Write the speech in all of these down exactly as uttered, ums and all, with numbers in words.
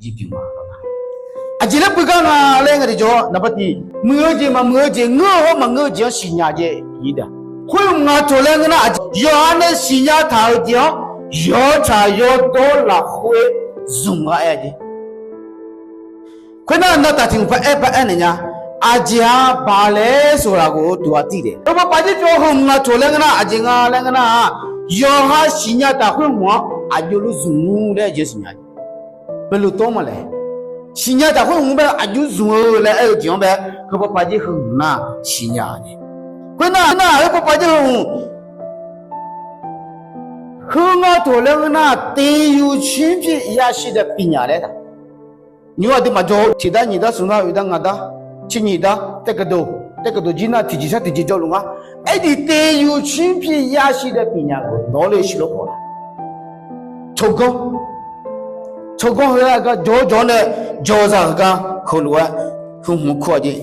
jeq pyeuf ma. Aqjeq laer puigar nga laer nga tiqjawr, naqba tiq, muiq-eu jeq maqmuiq-eu jeq, ngeur-eu hawr maqngeur-eu jeq-anr siqnya jeq-ir da. Khoer hmq nga toq laer ngeur nar, aqjeq yawqha nae siqnya taq-euq jeq-anr yawtsaq yawdawr lafkhoer zmq gha aer-a jeq. Khoernar, navtaf tiq hmq paraer paraer naeq nya. Aqjeq-aq, baq laer sawq lafghof-eu duq-a tir daef. Heu pawpav jir pyeuf-awr heu hmq nga toq laer ngeur nar, aqjeq nga laer ngeur nar-aq, yawqha siqnya taq khoer hmq-anr aqjox luf zmq-ur laer jeq siqnya. Beqluqtov-anr maqlaeq, siqnya taq khoer hmq bae aqjox zmq-eu laer aer-eu jeq-anr bae, heu pawpav jir heu hmq nar siqnya-a jeq. Khoernar, nar heu pawpav jir heu hmq Heu nga toq laer ngeur nar, သင်ယူခြင်းဖြင့် ရရှိတဲ့ ပညာ laer taq. Nymr aqduimaf jawr-eu tiqdar nyiqdar smqdar oeqdar ngaqdar, tser nyiq dar, taev keuqdoq, taev keuqdoq jir nar tiqjeq sar tiqjeq jawrluf ngar. Aerkhawf သင်ယူခြင်းဖြင့် ရရှိတဲ့ ပညာကို နားလည်ရှိလော့ laq. Tsawrganr, tsawrganr heu-aq gar jawr-awr jawr-awr nae jawr-eu zaq-euq gar heulof-aer heu hmq kur-a jeq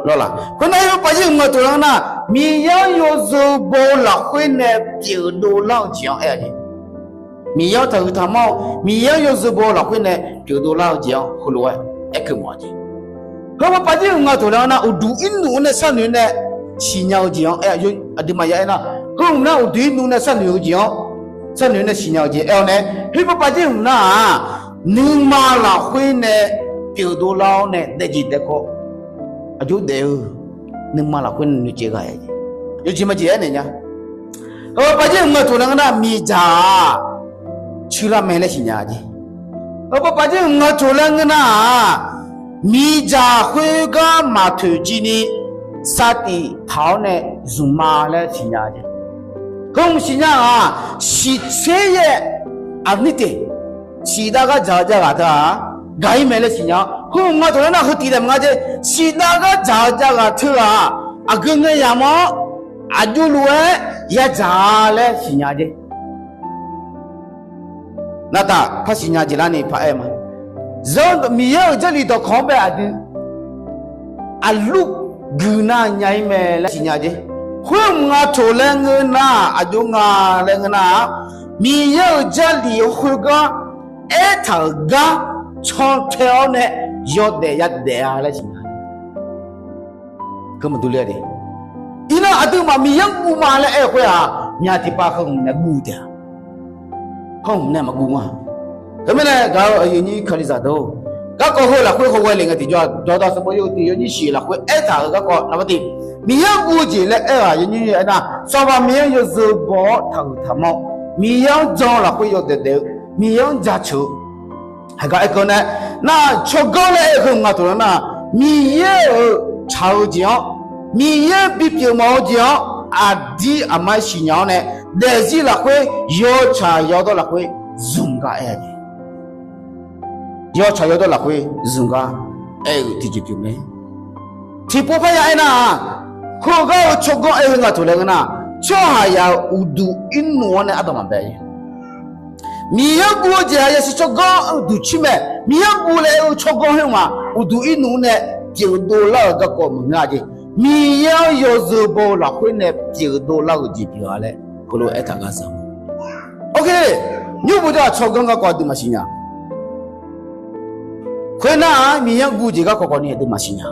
lawr laq. Khoernar, heu pawpav jir hmq nga toq laer ngeur nar, Miqyaer-anr yawzeu baw-eu lafkhoer nae pyeufdov lar-eu jeq-anr aer-a jeq. Miqyaer-anr taqhuiq taqmanr-eu, Miqyaer-anr yawzeu baw-eu lafkhoer nae pyeufdov lar-eu jeq-anr heulof-aer aerkeuv mawf-a jeq. Heu pawpav jir hmq nga toq laer ngeur nar, uqduq irnuf-anr nae sharnoeq-awr nae siqnya-eu jeq-anr aer-a. Aqduimaf ya aernar, heu hmq nar uqduq irnuf nae sharnoeq-eu jeq-anr, sharnoeq-awr nae siqnya-eu jeq aer-awr nae, heu pawpav jir hmq nar-aq, nuima lafkhoer nae pyeufdov lar-awr nae daefjeq daefkawv aqjox daef-eu, nuima lafkhoer nae noeqcaev gha-a jeq. Yawjeq majeq aernaeq nya. Heu pawpav jir hmq nga toq laer ngeur nar, miqdzaq-aq cuilar mae laer siqnya jeq. Heu pawpav jir hmq nga toq laer ngeur nar-aq, miqdzaq khoergar maqtoeq jir ni sartif taq-awr nae zmq ma laer siqnya jeq. Heu hmq siqnya-aq, siqtser yaer aqnyir teq, siqdav gar dzaq-eu jav ghaq teu-aq gaq-ir mae laer siqnya-awr, heu hmq nga toq laer nar heu tiv taef maqnga jeq. Siqdav gar dzaq-eu jav ghaq teu-aq, aqgeu ngae yamq-awr aqjox lof-aer yadzaq-a laer siqnya jeq. Navtaf par siqnya jeq larni paraer ma. Zanrdawq Miqyaer-euq Jarlif dawqkawq-anr bae aqdui aqlur guiqnav nya-ir mae laer siqnya jeq. Khoer hmq nga toq laer ngeur nar, aqjox nga laer ngeur nar-aq, Miqyaer-euq Jarlif-anr khoergar aertaq-euq gar cantae-awr nae yawdaef yadaef-a laer siqnya. Heu maqdur ler-a de. Iqnan aqduimaf Miqyaer-anr guv ma laer aer-eu khoer-aq, myaq tiqpav heu hmq nae guv taef-a. Heu hmq nae maqguv nga. Teumirnae gaq-eu aqyuif aqnyir Kalizaq deuq-or, garkawv heu lafkhoer hawghae le ngae tiqjawr-aq, Dawqdaq sanqbof yawhuiq tiq yawnyir shif lafkhoer aertaq-euq garkawv navmaqtiq, Miqyaer-anr guv-eu jeq laer aer-aq, yawnyir aernar, Sanqpaq Miqyaer-anr yawzeu baw-awr taqhuiq taqmanr-awr, Miqyaer-anr jan-eu lafkhoer yawdaef daef-eu, Miqyaer-anr jaceuq-eu, haqgar aerkeuv nae, nar tsawrganr laer aer-eu heu nga toq laer nar, Miqyaer-euq tsaq-eu jeq-anr, Miqyaer bipyeuf mawf-eu jeq-anr aqdir aqmar siqnya-awr nae, daefzir lafkhoer yawtsaq yawdawr lafkhoer zmq gar aer-a jeq. Yawtsaq yawdawr lafkhoer zmq gar aer-eu tiqjeq pyeuf mae. Tiqpov parya aernar-aq, khoergar-eu tsawrganr aer-eu heu nga toq laer ngeur nar, tsawrhaqzaq-euq uqduq irnuf-anr nae ardanq maqbae-a. Miqyaer-anr guv-eu jeq-aq yasiq tsawrganr-eu duqcir mae. Miqyaer-anr guv laer aer-eu tsawrganr khoer ma, uqduq irnuf-anr nae pyeufdov lar-euq garkawv maqngeur-a jeq. Miqyaer-anr yawzeu baw-eu lafkhoer nae pyeufdov lar-euq jeq pyeuf-a laer heulof-aer aertaq gar za. Oke, nymr bof jawr-aq tsawrganr garkawv aqduimaf siqnya. Khoernar-aq Miqyaer-anr guv jeq garkawv khawfni aqduimaf siqnya.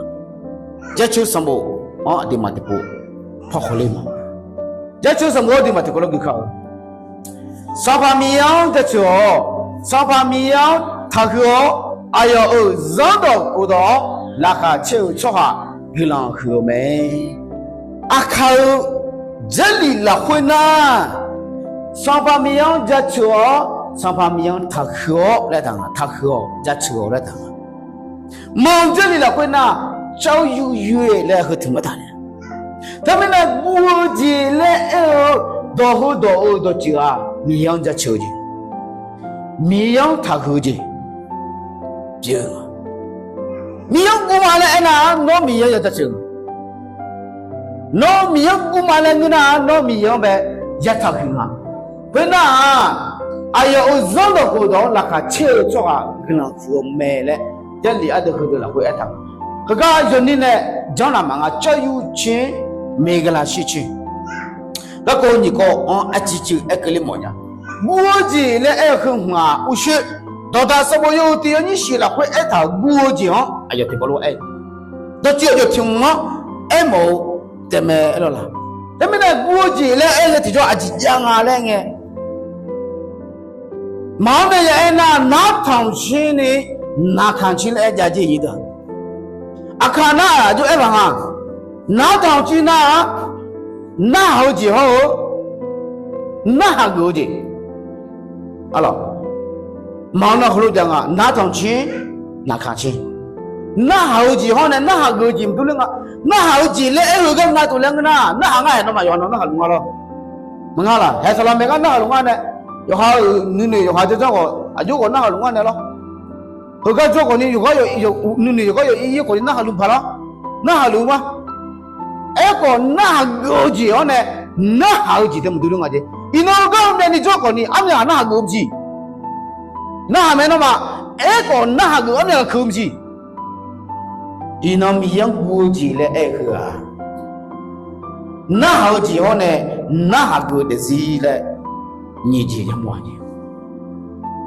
Jaceuq sanqbof-anr aqduimaf tiqpov paw khawf ler ma. Jaceuq sanqbof-anr aqduimaf tiqkawv lar gui ka-eu Sanqpaq Miqyaer-anr jaceuq-awq. Sanqpaq Miqyaer-anr taqhuiq-awr, aqyawf-euq zanrdawq khofdawq-anr laqkhaq caer-eu tsawrhaq guiqlanq huiq-eu mae. Aqkaq-eu Jarlif lafkhoer nar, Sanqpaq Miqyaer-anr jaceuq-awr, Sanqpaq Miqyaer-anr taqhuiq-awr laer taq nga. Taqhuiq-awq, jaceuq-awq laer taq nga. Manq-eu Jarlif lafkhoer nar, caer-awr yur yur-e laer heu tiq ma taq nae. Teumirnae guv-eu jeq laer aer-eu dawq heu dawq-eu dawqtsuif-aq, Miqyaer-anr jaceuq-eu jeq, Miqyaer-anr taqhuiq-eu jeq pyeuf-eu. Miqyaer-anr guv ma laer aernar-aq, nawr Miqyaer-anr ya jaceuq-eu. Nawr Miqyaer-anr guv ma laer ngeur nar-aq, nawr Miqyaer-anr bae ya taqhuiq nga. Khoernar-aq, aqyawf-euq zanrdawq khofdawq-anr laqkhaq caer-eu tsawrhaq guiqlanq huiq-eu mae laer Jarlif ardeuv heudeuq lafkhoer aertaq. Heugar yawnyir nae janr naq maqnga, caer yur caer maeqghala shir caer. Garkawv nyiq kawv-anr arciv cuiv aerkeuv ler mawf nya. Guv-eu jeq laer aer-eu heu hmq-aq urshoer Dawqdaq sanqbof yawhuiq tiq yawnyir shiq lafkhoer aertaq-euq guv-eu jeq-anr aqyawf tiqkawv lof-aer, dawqtsuif aqyawf tiq hmq-anr aermawf-eu taefmae aer lawr laq. Teumirnae guv-eu jeq laer aer-eu tiqjawr aqjeq jav nga laer ngae, maqanr nae ya aer nar, nartanq tser ni naqkanq tser laer aer jav jeq nyir deuq. Aqkaq nar aqjox aer baq nga, nartanq tser nar-aq, narhaq-eu jeq hawr-eu, narhaq geuf-eu jeq. Arlawq, maqanr nar heulof jav nga, nartanq tser, naqkanq tser. Narhaq-eu jeq hawr nae narhaq geuf-eu jeq maqdur ler nga. Narhaq-eu jeq laer aer-eu gar nga tov laer ngeur nar, narhaq ngar-aer nawmaf yawqha nawq narhaq luf nga lawr. Maqnga laq, haeq saqlaq maeq gar narhaq luf ngar nae, yawqha-euq nuinoeq yawqha jawrjanr khawf aqjox khawf narhaq luf ngar nae lawr. Heugar jawr khawf ni yawqgar, nuinoeq yawqgar yawq ir ir khawf ni narhaq luf baq lawr. Narhaq luf ma. Aerkhawf narhaq geuf-eu jeq hawr nae, narhaq-eu jeq tae maqdur ler nga jeq. Iqnan-eu gar-eu myavni jawr khawf ni armyaq narhaq geuf-eu jeq. Narhaq mae nawmaf. Aerkhawf narhaq geuf armyaq ghaq keuv-eu jeq. Iqnan Miqyaer-anr guv-eu jeq laer aer-eu heu-aq, narhaq-eu jeq hawr nae narhaq geuf-eu daefzir laer nyiq jeq yamawr-a jeq.